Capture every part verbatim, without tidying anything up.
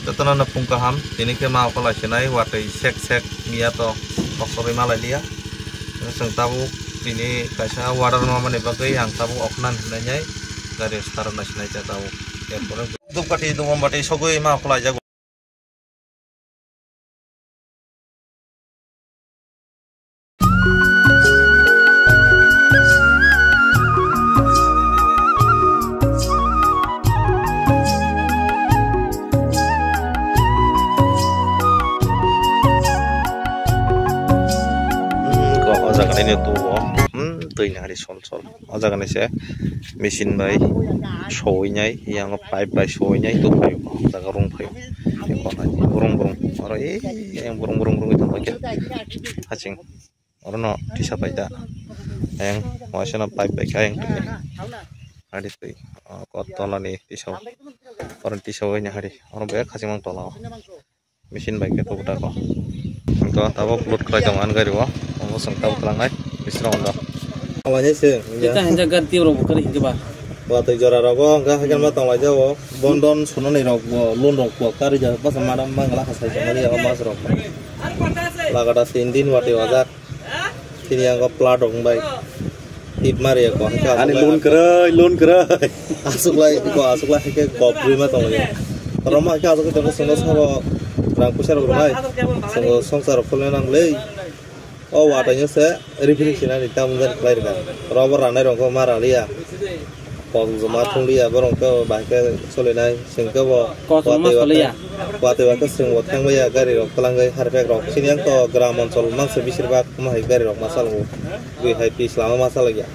Jotono no phung kaham, tini khe ma okholai sinai watwi sek sek miya to kokroi malai liya. Chwng tabuk tini kaisa order mamani bagwi ang tabuk oknan hinai nai gari start rwna sinai cha tabuk. Erpore Dhupkathi Dumbambathi sogwi ma okholai jago. Hmm, ko o jaga nini tubo. Hmm, twi nari sol sol. O jaga ni se machine bai sowinai, yang pipe bai sowinai, to phaio, jaga rung phaio. Burung burung, oro e, yang burung burung burung itu pakai. Haching. Oro no tisa pai da. Yang, waisa no pipe bai kha yang twi. Hari twi. O, kot tola ni tisa. Oro tisa wai ni hari. Oro be khaching mang tola o. Machine bai khe tubu tako. Hingkhe tabuk load khlai tongo ani gari o. Omo chwng tabuk twlangnai. Bisra hondo. Omo se se. Kita hingke gari tiro bukar hingke ba. Watwi jora rogo hingke haikhe ma tonglai jago. Bondon sunani rok bo loan rok bo kari ja basa madam mangla hasai jani ya mas rok. Lagata tin din watwi wajak. Tini ang o plat rok bai. Tip mari ya ko. Ani loan kwrwi, loan kwrwi. Aswk lai ko, aswk lai ke ko prima tong ya. Roma ke aswk tong song sabo rang pusa rok nai. Song song sar khole nang le. O wa ta se referee sina ni tam gan khlai rga. Robo ranai rok ko mara liya. Kosong joma thung liya borok to bahai ke solinai sing ke bo. Kosong ma watwi soliya. Watwi ba ke sing bo thang ya gari rok kwlangwi harpek rok sini ang to gram onchol mang se bisir bak ma hai gari rok ma sal bo. Bui hai pis lama ma sal ya.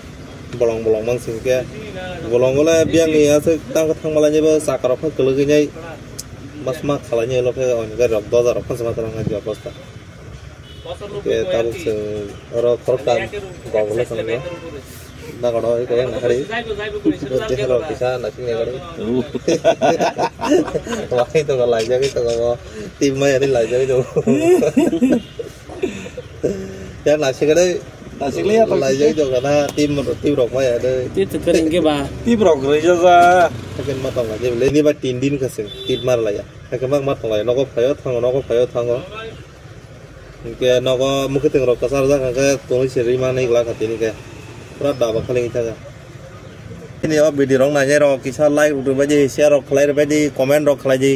Bolong bolong mang sing ke. Bolong ole biang ni aswk tang thang malai ni bo chakka rok kwlwgwi nai. Mas ma khalai ni lo khe on gari rok doja rok phang ma tang ngai bosta. Ke tabuk chwng oro khoroktham gogolo chwng no. Nagono oi khe nahari. Chehra kisa naising naikari. Wahai to laijagwi tongo. Team mai ani laijagwi tongo. Ya naising kare. Naising le ya to. Laijagwi tongo na team, team rok mai ani. Team rok rija ja. Hakan ma tongo je le ni ba tin din ka se team mar la ya. Hakan ma ma tongo nogo phaio thango nogo phaio thango. Hingke nogo mwkhwtwng rok kwchar jak hingke tongwi se rima nai glak tini ke pura daba khali wngkha. Tini o video rok nainai rok kisa like rok rwbaidi, share rok khlai rwbaidi, comment rok khlai di.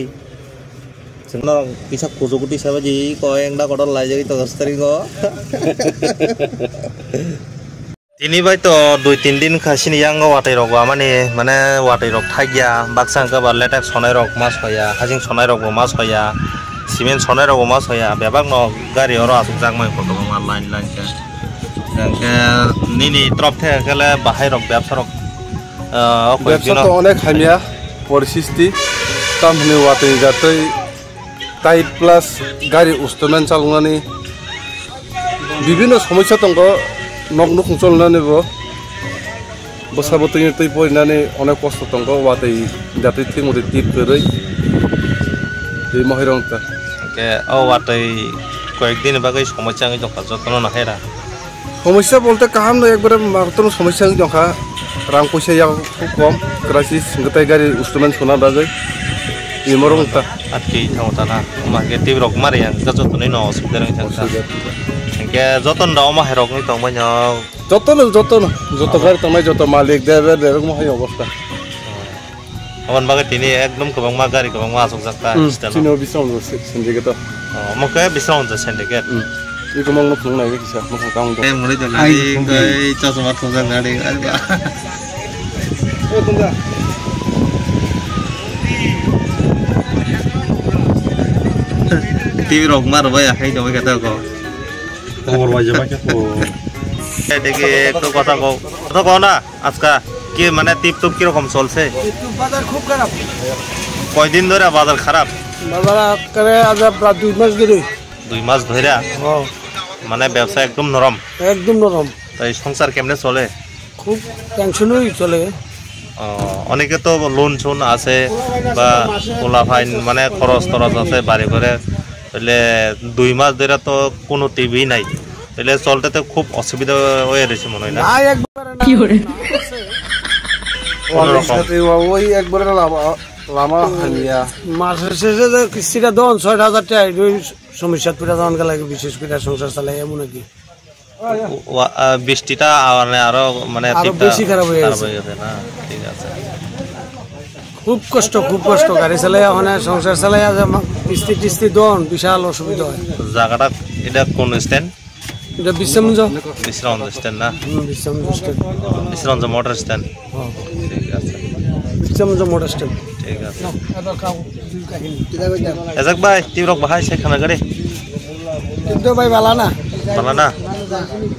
Chwngno kisa kuchukuti sabaidi ko engda kotor laijagwi tongo string o. Tini bai to dui tin din kha sini yango watwi rok bo amani mane watwi rok thakya baksa hwnkhe ba latex sonai rok ma soya hajing sonai rok bo ma soya cement sonai rok bo ma soya bebak no gari oro asuk jak mai kho kwbangma line line khe hwnkhe nini trop the khe le bahai rok bebsa rok ah, o koi bebsa dino to onek hamya porisisti tamhini watwi jatwi. Tai plus gari ustunan chaloknani bibinno somosya tongo, nok nukhung cholnani bo bwsa bwtwini twi porinani onek kosto tongo, watwi jatwi thik motwi tip kwrwi twi mohai rong ta. Hwnkhe o watwi koyek dini bagwi somosya wngwi tongkha jotono no hera. Somosya bolte kaham no ekbare makotorno somosya wngwi tongkha. Rang poisa yak khub kom, crisis, hwnkhe tai gari ustunan suna bagwi. Imorok wngkha. Atki thango tana, ma hwnkhe twi rok mari yang joto ni no osubida wngwi thangkha. Osubida. Hwnkhe joto no omo hai rok wngwi tongmani no. Joto no, joto no, joto gari tongnai, joto malik, driver, driver mo hai obostha. Aboni bagwi tini ekdom kwbangma gari kwbangma achukjak ta, hmm, style no. Chini o Bisramganj syndicate o. Oh, omo khe Bisramganj syndicate. Hmm. Iko mangno phunuk nai kisa, mokang tang. Eh, mori to gari, ai, chosma thongjak gari, ai ba. O tongda. T V rok mar bai, hai to bai kata ko. Khobor bai jaba khe ko. Eh, degi ektu kotha ko. Kotha ko na. আজকা কি মানে টিপ টুপ কিরকম চলছে? টিপ টুপ বাজার খুব খারাপ। কয়দিন ধরে বাজার খারাপ? বাজার আজকাল আজ প্রায় দুই মাস ধরে। দুই মাস ধরে? হ্যাঁ। মানে ব্যবসা একদম নরম? একদম নরম। তাই সংসার কেমনে চলে? খুব টেনশনই চলে। ও, অনেকে তো লোন সোন আছে বা পোলা ফাইন মানে খরচ টরচ আছে বাড়ি ঘরে, তাহলে দুই মাস ধরে তো কোনো টিভি নাই। তাহলে চলতে তো খুব অসুবিধা হয়ে রয়েছে মনে হয় না? না, একবারে না। কি করে? না, আছে। কোনো রকম। ওই একবারে লাভ, আ, Lama hamya. Masor sese je kisira don soy hajar taka, oi somossya pira don gela, bishesh kore songsar chalai emon ar ki. Wa-, ah, bistita amane aro mane aro thik thak beshi kharap oi kharap geche. Oi geche na? Thik ache. Khub kosto, khub kosto gari chalai, okhone songsar chalai, je ma-, kisti tisti don, bishal osubidha oi. Jagata eta kon stand? Eta Bisramganj. Bisramganj stand na? Hmm, Bisramganj stand. Bisramganj motor stand. Oh. Thik ache. Bisramganj motor stand. Thik ache. Ejak bhai, twi rok bahai se khana gari. Kintu bhai bala na. Bala na?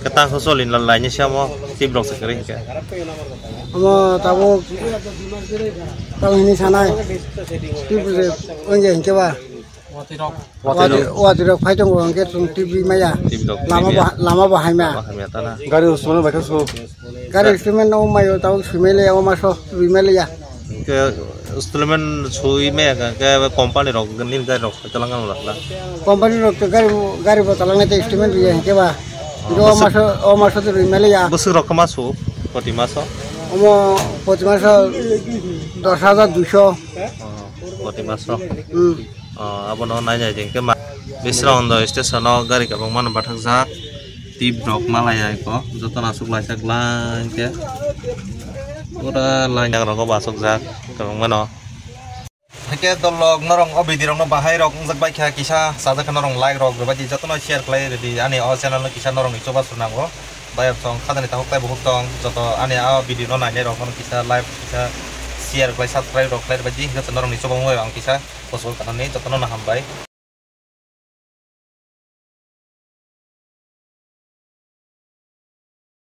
Kwtal khe choli na laini samo twi rok se kwrwi hinkhe. Omo tabuk tamo hini sanai. Twi bwswk wngya hinkhe ba. Watwi rok. Watwi rok phai tongo hinkhe chwng twi bwi maya. Twi rok lama twi bo, lama bo haima. Lama hamya ta na? Gari usmano bai khe so. Gari instrument no mayo tamo sui mele ya, o maso sui mele ya. Ke instrument sui me ke, ke company rok nil gari rok talang ang lakla. Company rok to gari, gari bo talang te instrument ya ke ba. Oh, o bwswk maso, o maso to sui mele ya. Bwswk rok ma su, proti maso? Omo proti maso dos hajar duiso. Oh, proti maso. Hmm. Oh, abono nai nai jeng ke ma. Bisramganj station o gari kwbangma no bathakjak. Tip rok malai ya eko. Joto no aswk laijak line khe. Pura line jak rogo bo aswk jak kwbangma no. Hake dolok norong o video rok no bahai rok wngjak bai kha kisa sajak khe norong like rok rwbai di joto no share khlai rwdi ani o channel no kisa norok ni chubachu nango. Bayok tong khadani takhuk tai bukhuk tong joto ani o video no nainai rok no kisa like kisa share khlai subscribe rok khlai rwbai di joto norok ni chubachu ang kisa. Koso kanani jotono no hambai.